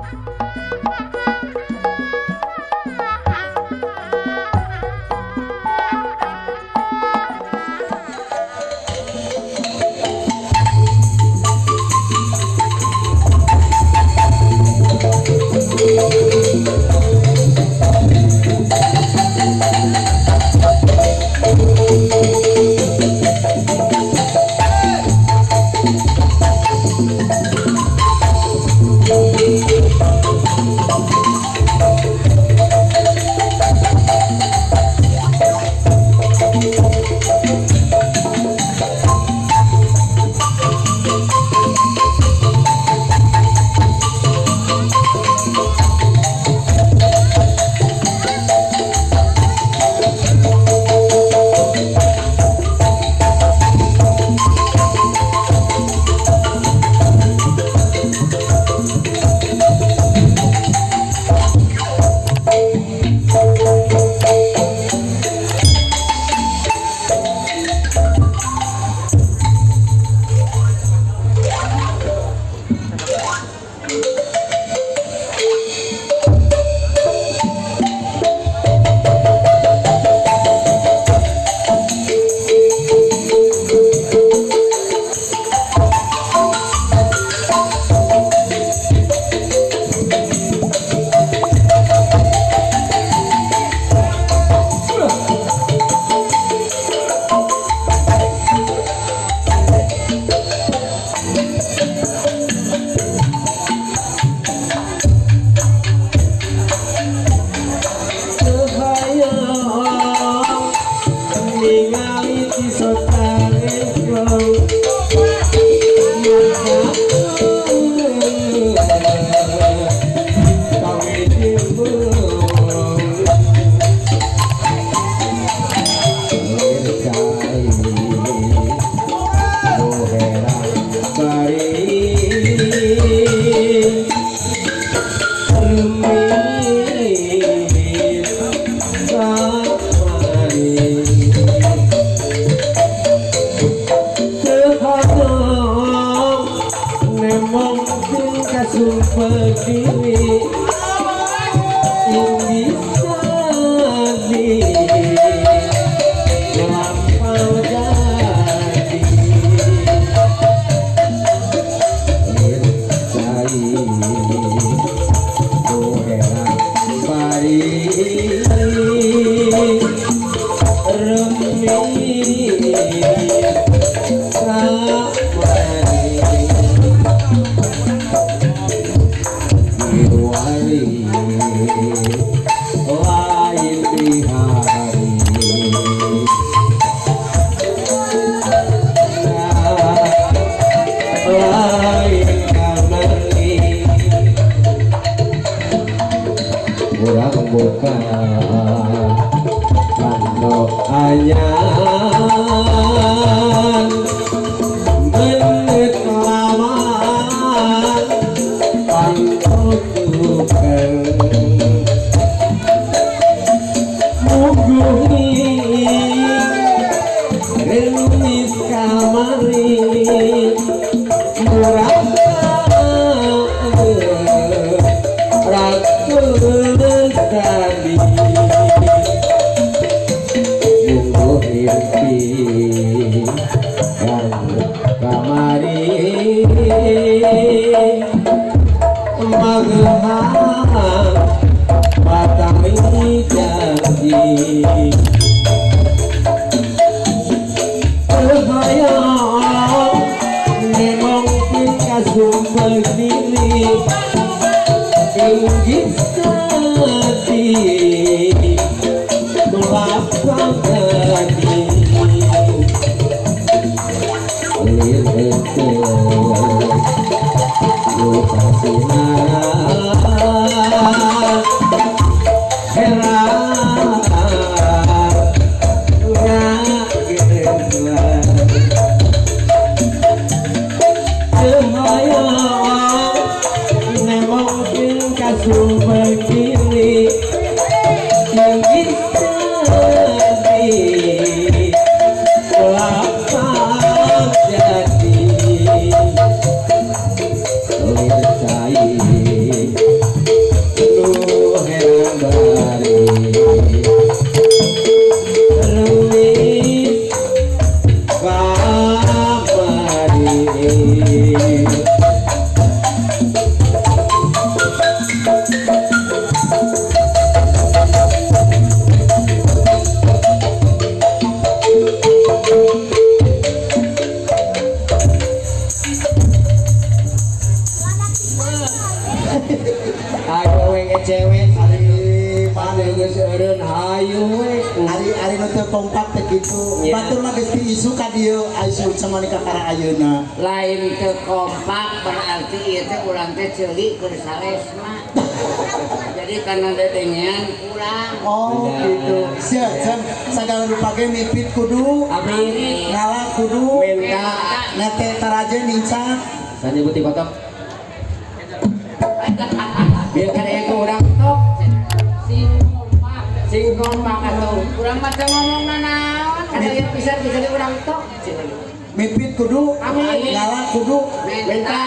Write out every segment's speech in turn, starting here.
Jadi Ayo we cewek. Ari mana? Geus eureun hayu we. Ari ari nu teu kompak teh kitu. Iya. Batur mah geus diisu ka dieu, ai si Uceng mah nikah kakara ayeuna. Lain teu kompak berarti ieu teh urang teh ceuli keur salesma. Jadi karena dedengean kurang. Oh gitu. Sia, Ceng, sagala rupa ge mipit kudu, Amin. Ngala kudu, Minta. Nete taraje nincak. Sanyebuti kotok. Biar kan aya urang tok. Sing kompak. Sing kompak atuh. Urang mah teu ngomong nanaon. Kan aya pisan bisa di urang tok. Mipit kudu, Amin. Ngala kudu, Minta.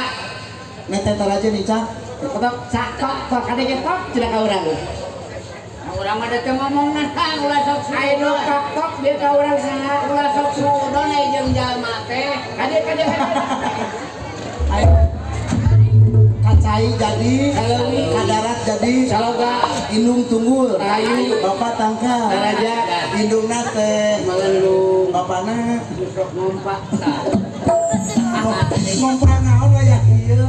Nete taraje nincak. Kotok sak tok tok kadenge tok cenah ka urang. Nah, urang mah teu ngomong naon ulah sok Aya nu tok tok biar ka urang saha. Ulah sok suudon ai jeung jalma teh. Kade kade kade. Ayo. Kacai jadi, Kalewi. Kadarat jadi, Saloga. Indung tunggul, Rahayu. Bapak tangkal, Taraja. Indungna teh, Melendung. Bapana Sok ngompak tah. Ngompra naon wayah ieu?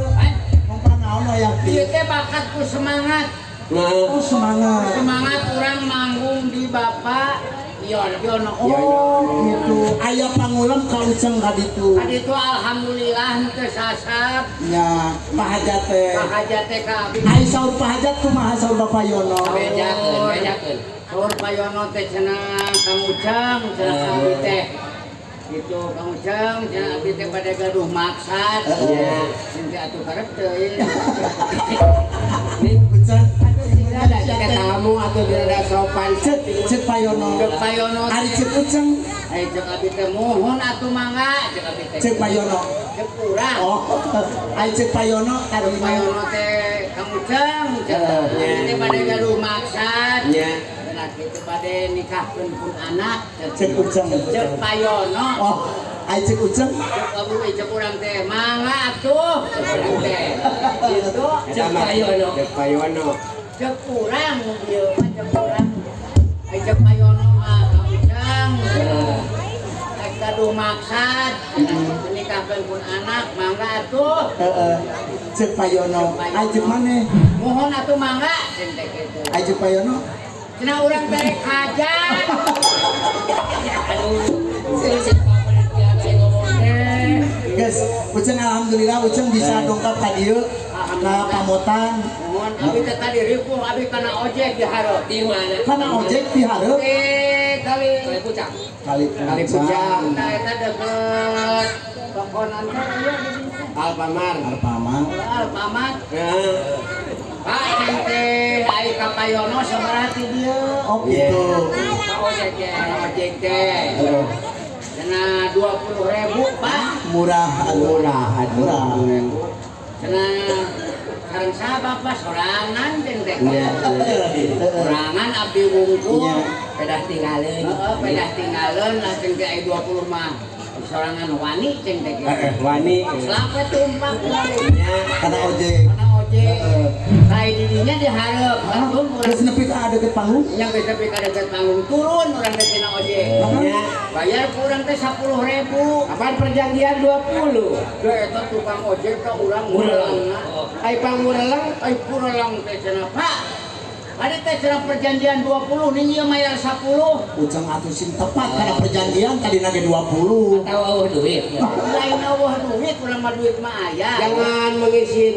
Ngompra naon wayah Ieu ieu? teh bakat ku semangat. Nah, Oh semangat. Semangat urang manggung di Bapak Yon Yono. Oh gitu. Aya pangulem ka Uceng ka ditu. Tadi itu alhamdulillah teu sasap. Nya pahajat teh. Pahajat teh ka abdi. Ai saur pahajat kumaha saur Bapak Yono? Bejakeun, bejakeun. Saur Pak Yono teh cenah Kang Uceng, cenah ka abdi teh. Gitu Kang Uceng, cenah abdi teh pada gaduh maksad. Iya. Sing teh atuh karep teuing. Nih, Uceng. ada jika tamu atau tidak ada sopan. Cek cek Pak Yono. Cek Pak Yono. Ari cek Uceng, Ai cek abdi teh muhun atuh mangga cek abdi teh. Cek Pak Yono. Cek urang. Oh, ai cek Pak Yono tadi Cek Pak Yono teh Kang Uceng, cek abdi teh pada gaduh maksad. Nya. Cenah kitu bade nikahkeun pun anak. Cek Uceng. Cek Pak Yono. Oh, ai cek Uceng. Cek abu cek urang teh mangga atuh cek urang teh. Gitu. Cek Pak Yono. Cek Pak Yono. Cek urang ieu mah cek urang. Ai cek Pak Yono mah Kang Uceng. Ai gaduh maksad, nikahkeun pun anak mangga atuh. Heeh. Cek Pak Yono. Ai cek maneh? Mohon atuh mangga cen teh kitu. Ai cek Pak Yono. Cenah urang teh rek hajat. Aduh. Sing ngomong teh. Guys, Uceng alhamdulillah Uceng bisa dongkap ka dieu ka Pamotan. Mohon abi teh tadi ripuh abi kana ojek di hareup. Di mana? Kana ojek di hareup. Eh kali Kali Pucang. Kali Kali Pucang. Nah, eta deket tokonan teh ieu di dieu. Alfamart. Alfamart. Alfamart. Nah, Pak ceng teh ai ka Pak Yono sabaraha ti dieu? Oh gitu. Ka ojek teh, ojek teh. Cenah 20.000, Pak. Murah atuh. Murah atuh. Murah. Cenah sareng saha Bapak sorangan ceng teh. Iya. Sorangan abdi wungkul. Iya. Pedah tinggalin. Heeh, pedah tinggalin lah ceng teh ai 20 mah. Sorangan wani ceng teh. Heeh, wani. Selapa tumpak Nya. Kana ojek. Kana ojek. Kai didinya dihareup. Langsung urang Terus nepi ka deket panggung. yang geus nepi ka deket panggung turun urang teh tina ojek. Nya. Bayar ku urang teh 10.000. Apaan perjanjian 20? Da eta tukang ojek ka urang Mureleng. murelengna. Ai pangmureleng. Ai pureleng teh cenah, Pak. Tadi teh cenah perjanjian 20, nih ieu mayar 10. Uceng atuh sing tepat kana perjanjian tadi nage 20. Atau eueuh duit. Lain eueuh duit, urang mah duit mah aya. Jangan mengisi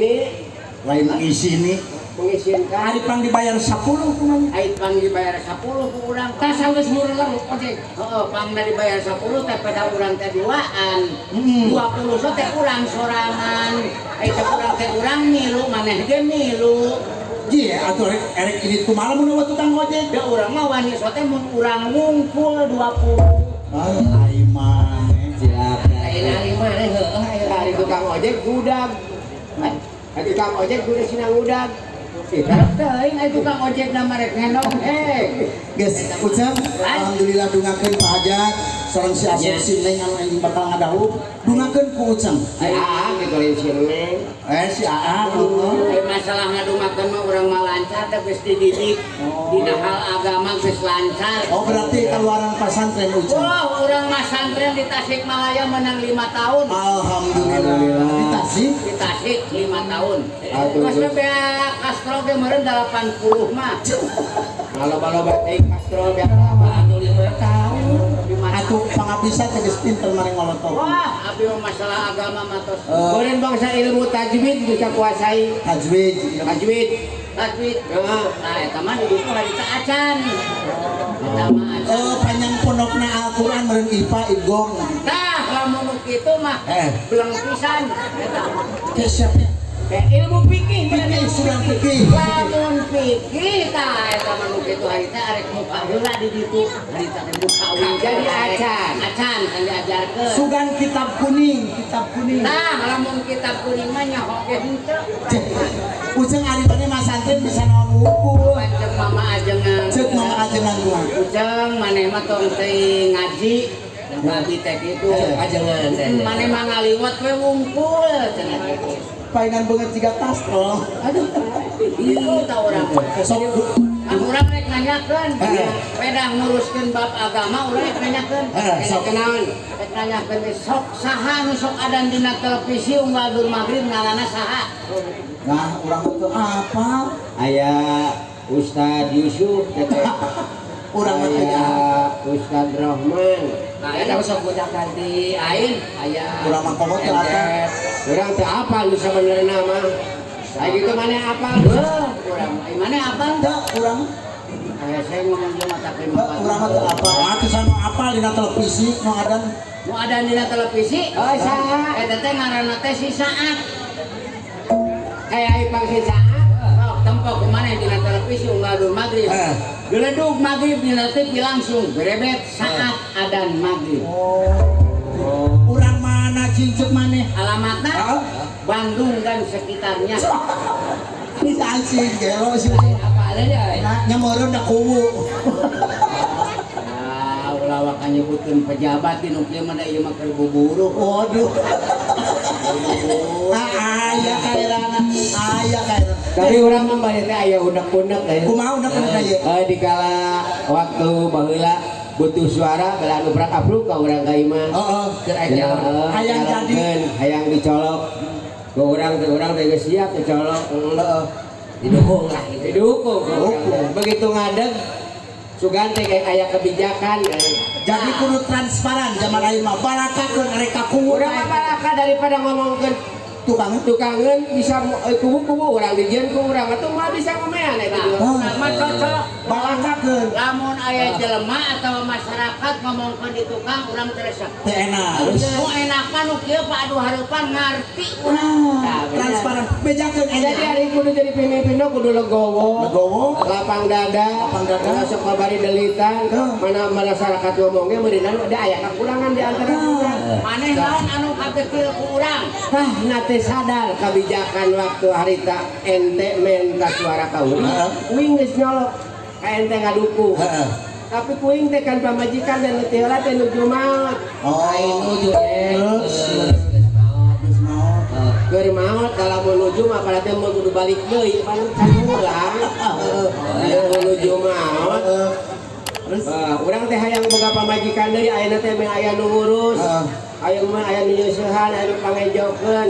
Lain ngisi mengizinkan. Ari pang dibayar 10 kumaha? Ai pang dibayar 10 ku urang. Tas geus mureleng ojek. Heeh, pangna dibayar 10 teh pada urang teh duaan. 20 so teh urang sorangan. Ai teh urang teh urang milu, maneh ge milu. Iya, atuh rek erek ini kumaha mun eueuh tukang ojek. Da urang mah wani so teh mun urang ngungkul 20. Ah, ai maneh. Silakan. Lain ari maneh heueuh aya ari tukang ojek gudag. Ari tukang ojek gudag sina ngudag. Karep teuing ai tukang ojek na mah rek ngendong heh. Guys, Uceng, alhamdulillah dungakeun Pak Hajat sareng si Asup Nya. si Neng anu anjing bakal ngadahu. Dungakeun ku Uceng. Si Aa gitu lain si Neng. Eh si Aa, heeh. Ai masalah ngadungakeun mah urang mah lancar. da geus dididik dina hal agama geus lancar. Oh, berarti keluaran pesantren Ujang. Wah, urang mah santren di Tasikmalaya menang 5 tahun. Alhamdulillah. Di Tasik. Di Tasik 5 tahun. Atuh, Terus Gus. beak Castro ge meureun 80 mah. Loba-loba teuing Castro beak apa atuh 5 tahun. 5 tahun. Atuh pangabisa teh geus pinter maneh ngolotok. Wah, abi mah masalah agama mah tos. Kemudian bangsa ilmu tajwid bisa kuasai. Tajwid. Tajwid. Tajwid. Heeh. Nah, eta mah di ditu harita acan. Eta mah acan. Eh, panjang pondokna Al-Qur'an meureun IPA Idgom. Tah, lamun nu kitu mah beleng pisan eta. Ke siapa? Kayak ilmu fikih, Fikih, sudah fikih. Lamun fikih tah eta mah nu kitu harita arek muka heula di ditu. Harita teh muka wingkul. Jadi acan. Acan kan diajarkeun. Sugan kitab kuning, kitab kuning. Tah, lamun kitab kuning mah nyaho ge henteu. Cek. Ujang ari maneh mah santren bisa naon wungkul. Cek mama ajengan. Cek mama ajengan kumaha. Ujang maneh mah tong teuing ngaji. Nabi teh kitu. Ajengan teh. Maneh mah ngaliwat we wungkul cenah kitu. Paingan banget jiga kastrol. Aduh, itu tah urang. Sok Kan urang rek nanyakeun. Pedah nguruskeun bab agama urang rek nanyakeun. Sok. Kenaon? Rek nanyakeun teh sok saha nu sok adan dina televisi unggal dur magrib ngaranna saha? Nah, urang mah teu apa? Aya Ustad Yusuf teh. Urang mah teu Aya Ustad Rohman. Nah, eta sok bocah ganti ain aya. Urang mah komo teu apa. Urang teu apal nu sabenerna mah. Aya gitu maneh apal? Heuh, urang mah maneh apal? Teu urang Kayak saya ngomong dia mah tapi mah urang mah teu apal. Atuh sama apal dina televisi nu adan. Nu adan dina televisi? Oh, saha? Eta teh ngaranna teh si Saat. Kayak ai pang si Saat. Sok tempo kumaneh dina televisi unggal dur magrib. Geledug magrib dina TV langsung berebet saat adan magrib. Oh. Urang mana cincuk maneh? Alamatna Bandung dan sekitarnya. Bisa anjing gelo sih. Apa aja? Nah, nya meureun da kuwu. Ah, ulah waka nyebutkeun pejabat di nu kieu mah da ieu mah keur buburu. Waduh. Ah, aya kairana, aya kairana. Tapi urang mah bari teh aya unek-unek teh. Kumaha unek-unek ieu? Dikala waktu baheula butuh suara bala anu prak apruk ka urang ka imah. Heeh. Keur Hayang jadi. Hayang dicolok. Ke urang teh urang teh geus siap dicolok. Heeh. Didukung lah gitu. Didukung. Begitu ngadeg sugan teh kayak aya kebijakan. Jadi kudu transparan zaman ayeuna mah. Balakakeun rek ka kuwu. Urang mah balaka daripada ngomongkeun tukangan tukangan bisa kubu-kubu urang dijieun ku urang atuh mah bisa ngomean eta juga. Nah, mah cocok. Balakakeun. Lamun aya jelema atau masyarakat ngomongkeun di tukang urang teu resep. Teu enak. Nu enak mah nu kieu Pak aduh hareupan ngarti urang. Ah, transparan. Bejakeun Jadi hari kudu jadi pemimpin kudu legowo. Legowo. Lapang dada. Lapang dada. Masuk kabari delitan. Mana masyarakat ngomongnya meureunnan ada aya kekurangan di antara urang. Maneh naon anu kagetil ku urang? Tah nate sadar kebijakan waktu harita ente menta suara ka urang. Kuing geus nyolok ka ente ngadukung. Tapi kuing teh kan pamajikan dan leutik heula teh nuju maot. Oh. Ai nuju Terus. Geus maot. Keur maot kalau menuju mah pada teh mun kudu balik deui pan can ulang. Menuju maot. Terus Urang teh hayang boga pamajikan deui ayeuna teh meh aya nu ngurus. Aya mah aya nu nyeusehan, aya nu pangejokeun.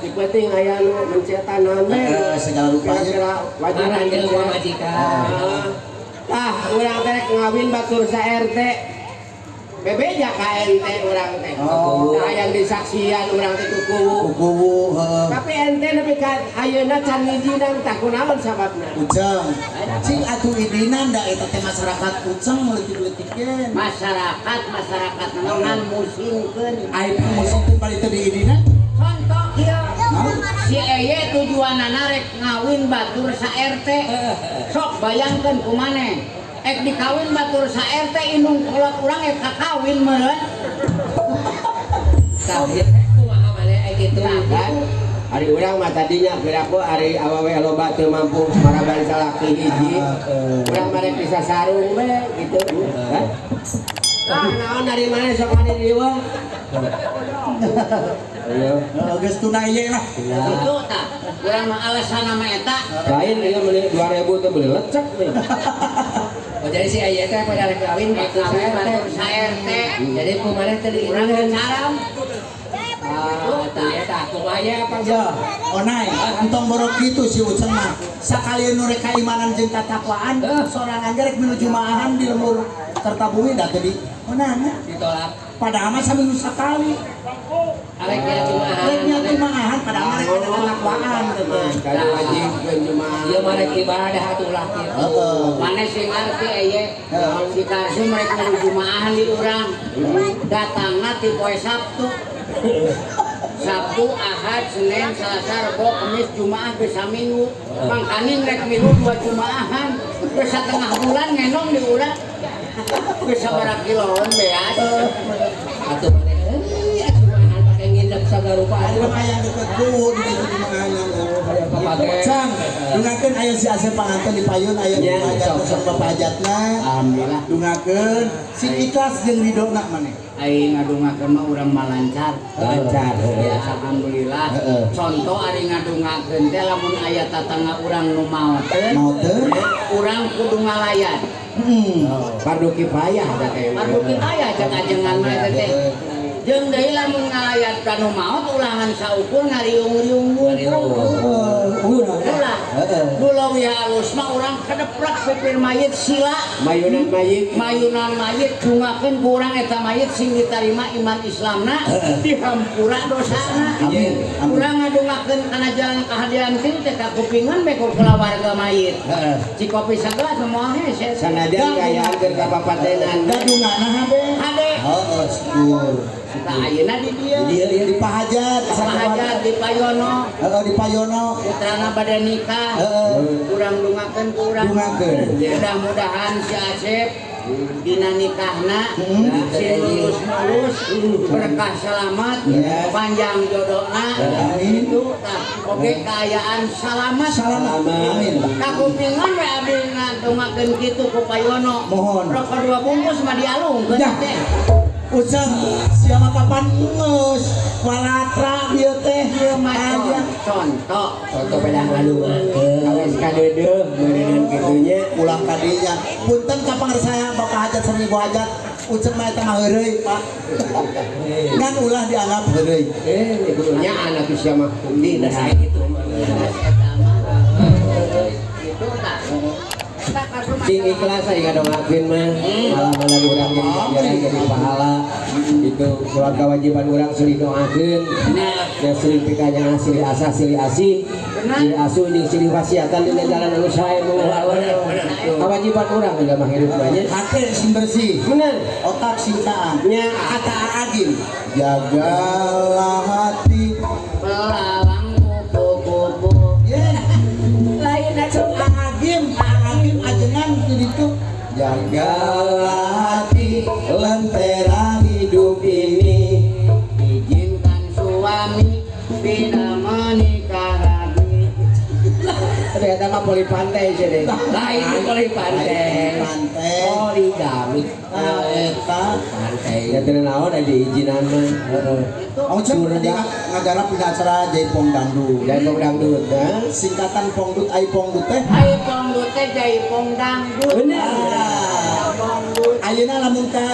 Di penting aya nu mencetan naon we. Segala rupa. Kira-kira wajib pamajikan. Tah, urang teh rek ngawin batur sa RT. Bebeja ka ente urang teh. Oh. Nah, hayang disaksian urang teh kukuwu. Kukuwu, heeh. Tapi ente nepi ka ayeuna can ngijinan tah kunaon sababna? Ujang. Cing atuh idinan da eta teh masyarakat Ujang leutik-leutikeun. Masyarakat masyarakat ngan musingkeun. Ai musingkeun bari teu diidinan. Contoh kieu. Si Eye tujuanana rek ngawin batur sa RT. Sok bayangkeun kumaneh. Ek dikawin batur sa RT indung kolot urang ek kakawin meureun. Tah kumaha maneh ek kitu kan? Ari urang mah tadinya piraku ari awewe loba teu mampu maraban salaki hiji. Urang mah rek bisa sarung we gitu kan. Tah naon dari mana sok ari dieu? Iya. Geus tuna ieu lah. Itu tah. Urang mah alasan mah eta. Lain ieu meuli 2000 teh meuli lecek nih. Oh jadi si Aya teh pada rek kawin batur Kawin sa batur RT. sa RT. Jadi kumaha teh di Urang caram. Ah, teh eta kumaha ya Pak? Ya, onai, entong borok kitu si Uceng mah. Sakali nu rek kaimanan jeung katakwaan, sorangan ge rek menuju maahan di lembur Kertabumi da teh di onana. Ditolak. Padahal mah saminggu sakali. Arek nya jumaahan. Rek nya jumaahan padahal mah rek ada katakwaan teh. Kada wajibkeun jumaahan. Ieu mah rek ibadah atuh ulah kitu. Heeh. Mana sing ngarti eye. Si Karsu mereka menuju maahan di urang. Datangna ti poe Sabtu. Sabtu, Ahad, Senin, Selasa, Rebo, Kamis, Jumaah, geus saminggu. Mangkaning rek milu dua jumaahan. Geus satengah bulan ngenong di urang. Geus sabaraha kiloan beas. Atuh maneh euy jumaahan pake nginep sagarupa Ada atuh. mah aya deket ku di ditu jumaahan. Papage. Cang, dungakeun aya si Asep panganten di payun aya Ya, hajat sok, sok. bapak hajatna. Alhamdulillah. Dungakeun sing ikhlas jeung ridona maneh. Ai ngadungakeun mah urang mah lancar. Lancar. Ya, alhamdulillah. Heeh. Contoh ari ngadungakeun teh lamun aya tatangga urang nu maoteun, Maoteun. urang kudu ngalayan. Heeh. Fardu kifayah da kayak Fardu kifayah cek ajengan mah eta teh. Jeung deui lamun ngalayat ka nu maot ulangan saukur ngariung-riung wungkul. Ulah. Heeh. Nu leuwih halus mah urang kedeprak pipir mayit sila. Mayunan mayit. Mayunan mayit dungakeun ku urang eta mayit sing ditarima iman Islamna dihampura dosana. Amin. Amin. Urang ngadungakeun kana jalan kahadean kieu teh kakupingan bae ku kulawarga mayit. Heeh. Cikopi sagelas moal hese. Sanajan kayaan keur kapapatenan. Dadungana hade. Hade. Heeh, syukur. Tah ayeuna di dieu. Di dieu di Pahajat, Pahajat di Payono, Heeh, di Payono. putrana bade nikah. Heeh. Urang dungakeun ku urang. Dungakeun. Mudah-mudahan si Asep dina nikahna sing lulus-lulus berkah selamat panjang jodohna Amin. itu tah oge kaayaan salamat. Salamat. Amin. Kakupingan we abdi ngadungakeun kitu ku Payono. Mohon. Rokok dua bungkus mah dialungkeun Dah. teh. Uceng, siapa kapan ngeus walatra ieu teh Ieu mah aya contoh. Contoh pedah ngadungakeun. Awes kadeudeuh meureunnan kitu nya. Ulah kadinya. Punten ka pangersa Bapak Hajat sareng Ibu Hajat, Uceng mah eta mah heureuy, Pak. Ngan ulah dianggap heureuy. Kudu nyaan atuh sia mah. Dina sae kitu mah. Eta mah kitu tah. Eta kartu Sing ikhlas aya ngadongakeun mah. Malah-malah urang jadi pahala. Itu sebab kewajiban urang silih doakeun. Ya silih pikanya silih asah silih asih. Silih asuh jeung silih wasiatan dina jalan anu sae kewajiban urang da mah hirup mah nya. Hate sing bersih, Bener. otak sing taat. Nya. Kata Agim, jagalah hati. Belalang kupu-kupu. Ye. Lain atuh. Agim, Agim ajengan di ditu. Jagalah hati lentera hidup ini. Izinkan suami tidak menikah lagi. Ternyata mah poli pantai sih deh. Lain poli pantai. Pantai. Poligami. Ah, eta. Pantai. Ya teu naon aya diizinan mah. Heeh. Oh, Ceng, tadi ngagarap dina acara Jaipong Dangdut. Jaipong dangdut, ha? Singkatan Pongdut ai Pongdut teh. Ai pongdut teh jaipong dangdut. Bener. Ah. Pongdut. Ayeuna lamun ka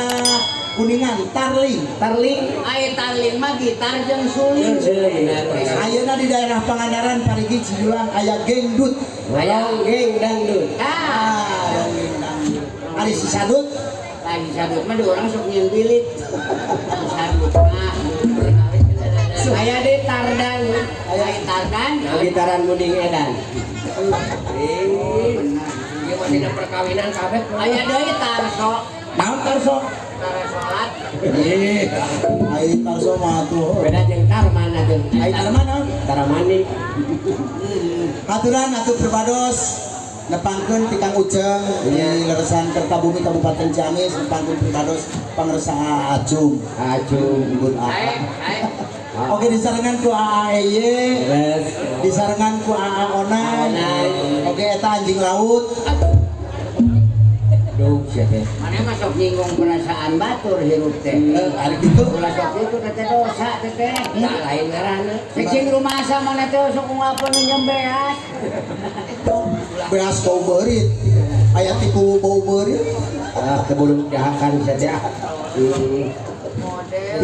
Kuningan Tarling. Tarling. Ai tarling mah gitar jeung suling. Bener. Ayeuna di daerah Pangandaran Parigi Cijulang aya gengdut. Aya geng dangdut. Ah, Ah, geng dangdut. Ari si Sadut lagi sadut mah di orang sok nyieun bilik. Sadut mah. Aya di Tardan. Ai tardan. Gitaran munding edan. Bener. Ieu mah dina perkawinan kabeh. Aya deui tarso. naon Tarso? Tara salat. Ih, ai Tarso mah atuh. Beda jeung Tarman atuh. Ai Tarman naon? Taramani. Haturan atuh perbados nepangkeun ti Kang Uceng di leresan Kertabumi Kabupaten Ciamis nepangkeun perbados pangersa Acung. Acung. Bun Ae, ae. Oke disarengan ku AAEY, Beres. disarengan ku AA Onai. Onai. Oke eta anjing laut. Duh. Hirup sia teh. Maneh mah sok nyinggung perasaan batur hirup teh. Ari kitu ulah sok kitu teh dosa teh teh. Tak lain ngaranna. Cing rumasa maneh teh sok unggapan nyem beas. Beas bau beurit. Aya tiku bau beurit. Ah, keburu dahakan saja.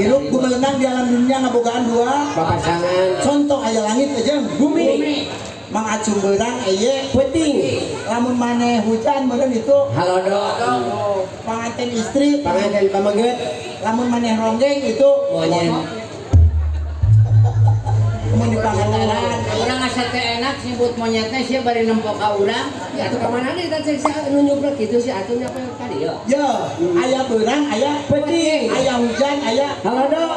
Hirup gumelenang di alam dunia ngabogaan dua papasangan. Contoh aya langit aja bumi. Mang acung beurang eye peuting. Lamun maneh hujan meureun itu halodo. Panganten istri, panganten pameget. Lamun maneh ronggeng itu monyet. Mun di Pangandaran urang asa teh enak nyebut monyetnya sia bari nempo ka urang. Ya atuh ka mana deui teh sia nu nyubrek kitu si atuh nya apa tadi ya. Yo, aya beurang, aya peuting, aya hujan, aya halodo.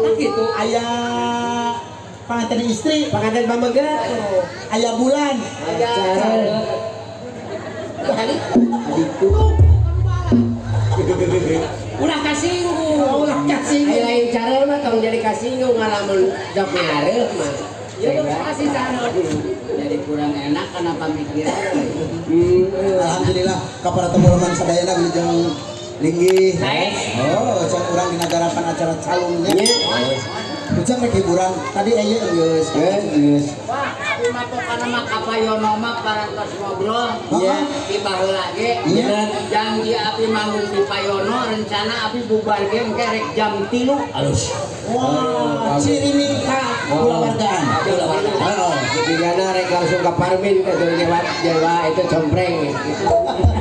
Tah kitu aya panganten istri, panganten pameget, aya bulan, aya adikku. Ulah kasinggung. Ulah kasinggung. Aya lain cara mah tong jadi kasinggung ngalamun jok ngareup mah. Ya kasih cara. Jadi kurang enak karena pamikiran. Alhamdulillah ka para teman-teman sadayana wilujeng linggih. Oh, cang urang dina garapan acara calungnya. Ujang rek hiburan. Tadi aya geus. Geus. Wah, abi mah pokona mah ka Payono mah parantos ngobrol. Iya. Di baheula ge. Janji abi manggung di Payono, rencana abi bubar ge engke rek jam 3. Alus. Wah, ciri mingka kulawargaan. Kulawargaan. Heeh. Jigana rek langsung ke Parmin teh Jawa Jawa itu compreng.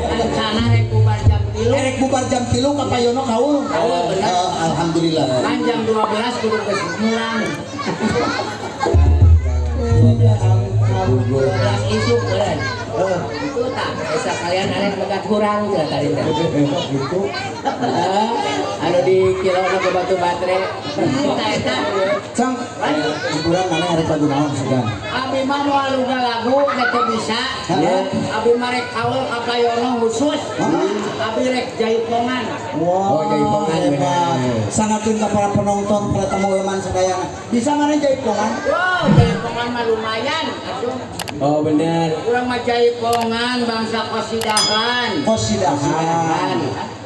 Rencana rek bubar jam 3. Rek bubar jam 3 ka Payono kaul. Kaul bener. Alhamdulillah. Kan jam 12 kudu geus mulang. 12 isuk eureun. Itu tah. Esa kalian arek megat hurang cenah tadi teh. Gitu. Anu di kilona ke batu baterai. Eta eta. Cang, hiburan mana arek lagu naon sugan? Abi mah moal luga lagu teh bisa. Abi mah rek kaul ka Payono khusus. Abi rek jaipongan. Wah, oh, jaipongan hebat. Sangatkeun ka para penonton, para tamu leman sadayana. Bisa mana jaipongan? Wow, jaipongan mah lumayan atuh. Oh bener. Urang mah jaipongan bangsa kosidahan. Kosidahan.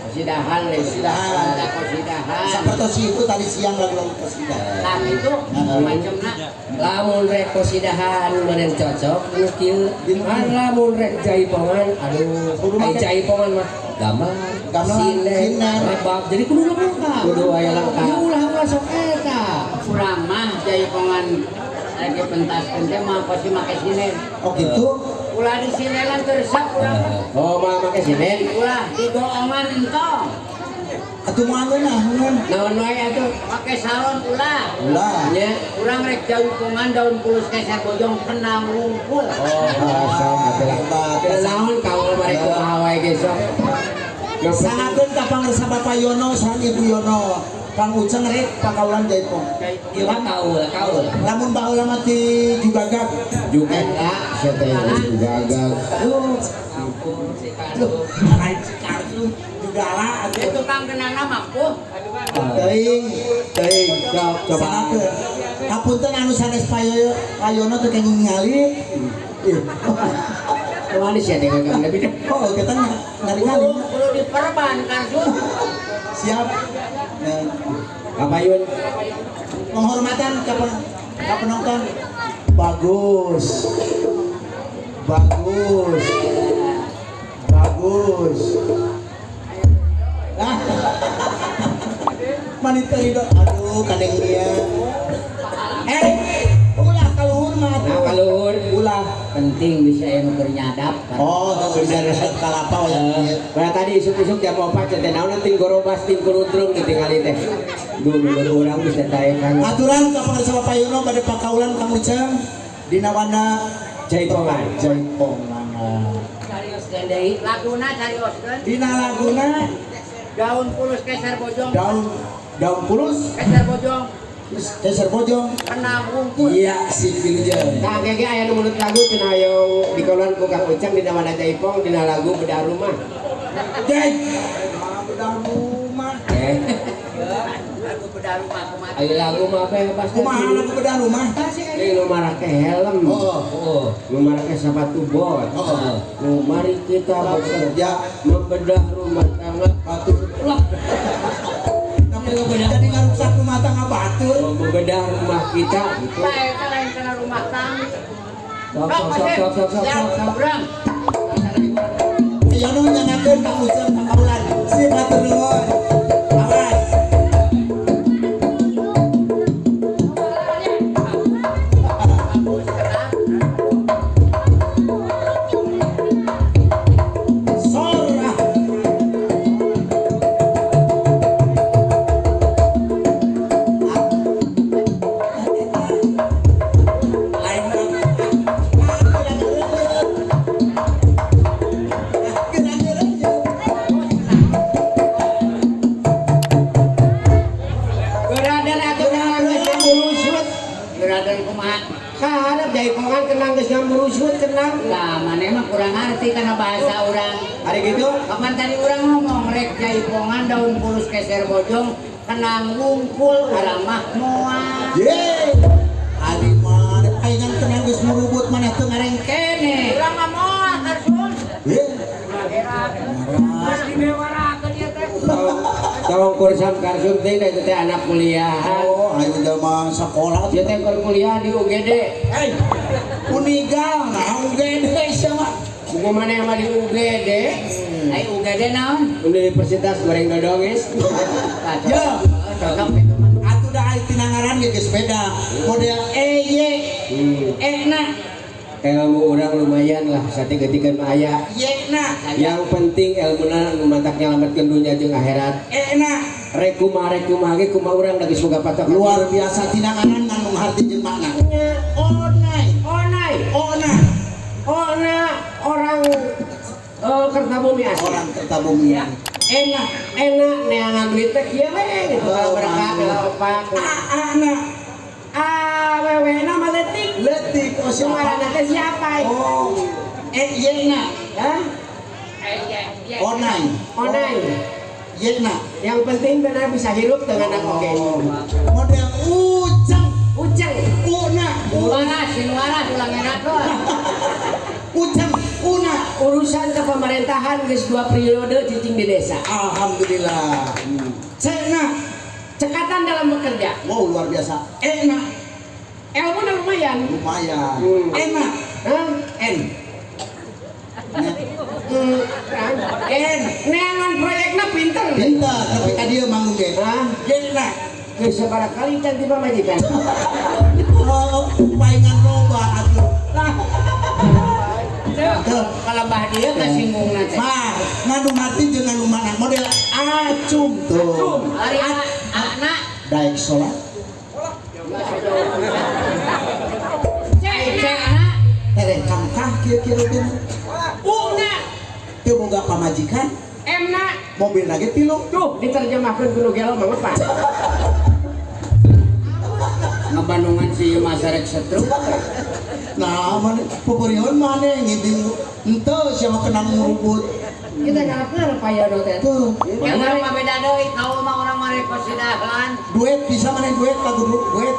Kosidahan, kosidahan. Kosidahan. Sapertos itu tadi siang lagu-lagu kosidahan. Tah itu macamna. Lamun rek kosidahan meureun cocok nu kieu. Lamun rek jaipongan, aduh, ai jaipongan mah gamelan, sinden, rebab. Jadi kudu lengkap. Kudu aya lengkap. Ya ulah mah sok eta. Urang mah jaipongan lagi pentas teh mah pasti make sinden. Oh gitu. Ulah di sindenan teresep urang. Oh mah make sinden. Ulah digoongan entong. Atuh moal naon? Naon wae atuh? Make salon ulah. Ulah. Nya urang rek jaipongan daun pulus keser bojong kena ngumpul. Oh, sok atuh. Naon kaul marek kumaha wae ge sok. Sangakeun ka pangersa Bapak Yono sareng Ibu Yono. Kang Uceng rek pakaulan jaipong. Ieu kaul, kaul. Lamun baheula mah ti Jugagag. Jugagag, sia teh Jugagag. Duh, lain si Karsu Jugala atuh. Itu kang kenana mah puh. Teuing, teuing. Coba. Sangakeun. Hapunten anu sanes Payono teu kenging ningali. Ih. Kumaha sia teh kang lebih. Oh, kita ngaringali. Kudu diperban Karsu. Siap. Kapayun. Penghormatan ke penonton. Bagus. Bagus. Bagus. Ah. Manita ridho. Aduh, kadeng dia. Ulah kaluhur mah atuh. Nah, kaluhur. Ulah penting bisa anu keur nyadap. Oh, bisa resep kalapa ya. Pada tadi isuk-isuk jam 4 teh naon ting gorobas ting kurudrung ditingali teh. Duh, urang bisa taekan. Aturan ka pangarsa Bapak Yono bade pakaulan Kang Uceng dina wana jaipongan. Jaipongan. Carioskeun deui. Laguna carioskeun. Dina laguna daun pulus keser bojong. Daun pulus keser bojong. Keser bojong kena wungkul. Iya, si wilujeng. Tah ge aya nu mulut lagu cenah hoyong dikaulan ku Kang Uceng dina wana jaipong dina lagu bedah rumah. Deh. Bedah rumah. Bedah rumah kumaha? Ayo lagu mah bebas. Kumaha lagu bedah rumah? Ini nu marake helm. Heeh. Nu marake sepatu bot. Heeh. Nu mari kita bekerja membedah rumah tangga batur. Lah. Jadi ngarusak rumah tangga batur. Membedah rumah kita gitu. Lah eta lain kana rumah tangga. Sok sok sok sok sok. Urang. Ayo nu nyangakeun ka Ujang ka Kaulan. Sip hatur nuhun. Awas. Sora. Jaipongan kenang geus ngamurusut kenang. Lah maneh mah kurang ngerti kana bahasa urang. Hari gitu kapan tadi urang ngomong rek jaipongan daun pulus keser bojong kenang wungkul urang mah moal. Ye. Ari maneh paingan kenang geus murubut maneh teu ngarengkene. Urang mah moal karsun. Ye. Geus dimewarakeun ieu teh. Tong kursam karsum teh eta teh anak kuliahan. Oh, ayo jelema sakola ieu teh keur kuliah di UGD. Hei, Unigal nah UGD sama. Buku mana yang di UGD? Ai UGD naon? Universitas Goreng Dodong geus. Ya, cocok itu mah. Atuh da ai tina ngaran ge geus beda. Model E Y E na. Ilmu orang lumayan lah, sateuk-eutikeun mah aya. Y na. Yang penting ilmuna nu matak nyalametkeun dunya jeung akhirat. E na. Rek kumaha rek kumaha ge kumaha urang da geus boga patokan. Luar biasa tina ngaran ngandung harti jeung makna. Onai. Onai. Ona. Ona orang Kertabumi asli. Orang Kertabumi. Ya. Enak, enak neangan duit teh kieu we gitu. Berkah opak. Ana. Awewe na mah leutik. Leutik oh siapa? Ngaranna teh siapa? Oh. E Y na. Hah? Onai. Onai. Y na. Yang penting benar bisa hirup dengan anak oke. Model Uceng. Uceng. Una. Waras, sin waras ulang enak Uceng. Una. Urusan ke pemerintahan geus 2 periode cicing di desa. Alhamdulillah. Cena. Cekatan dalam bekerja. Wow, luar biasa. Enak. Ilmu lumayan. Lumayan. Enak. Hah? N. N. Neangan proyekna pinter. Pinter, tapi ka dieu manggung ge. Hah? Enak. Geus sabaraha kali can tiba majikan. Oh, paingan loba atuh. Kalau bah dia kasinggungna teh. Mah, ngandung hati jeung ngandung makna model acung tuh. Ari anak daek sholat. Cek cek anak. Tereh kangkah kieu-kieu rutin. Una. Teu boga pamajikan. Emna. Mobil lagi tilu. Tuh diterjemahkeun ku nu gelo mah apa? Ngebandungan si Mas rek setruk. Nah, mana peperion mana ngibing henteu siapa kena ngurubut. Kita ngarep-ngarep aya nu teh. Tuh. Yang urang mah beda deui, kau mah urang mah rek kosidahan. Duet bisa mana duet lagu duet.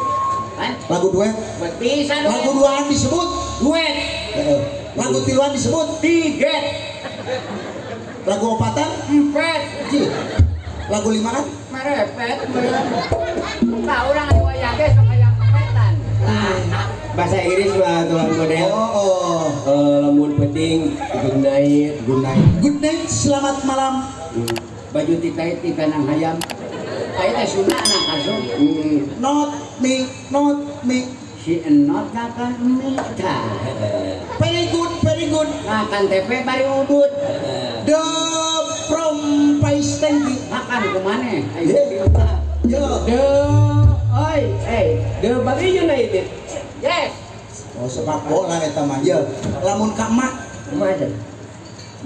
Hah? Lagu duet. Bisa duet. Lagu duaan disebut duet. Heeh. Lagu tiluan disebut tiget. Lagu opatan empet. Lagu limaan merepet. Nah, urang aya wayah ge sok hayang empetan. Bahasa Inggris mah tuan model. Oh, oh. Lamun penting good night, good night. Good night, selamat malam. Baju titait di kanang hayam. Aya teh sunahna kasum. Not me, not me. Si enot makan mie tah. Very good, very good. Makan tempe bari udut. The from Paistengki. Makan kemana? Yo. The oi, the Bali United. Yes. Oh, sepak bola eta mah. Ye, lamun ka emak, emak aja.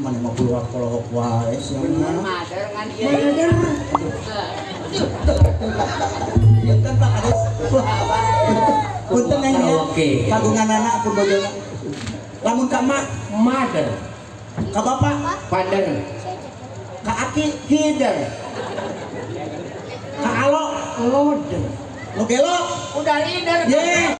Mana mah keluar kolok wae sia mah. Mader ngan ieu. Mader. Punten Pak Kades. Punten neng ya. Kagungan anak pun bojona. Lamun ka emak, mother. Ka bapak, father. Ka aki, hider. Ka alo, Loder. Nu gelo. Udah lider. Ye.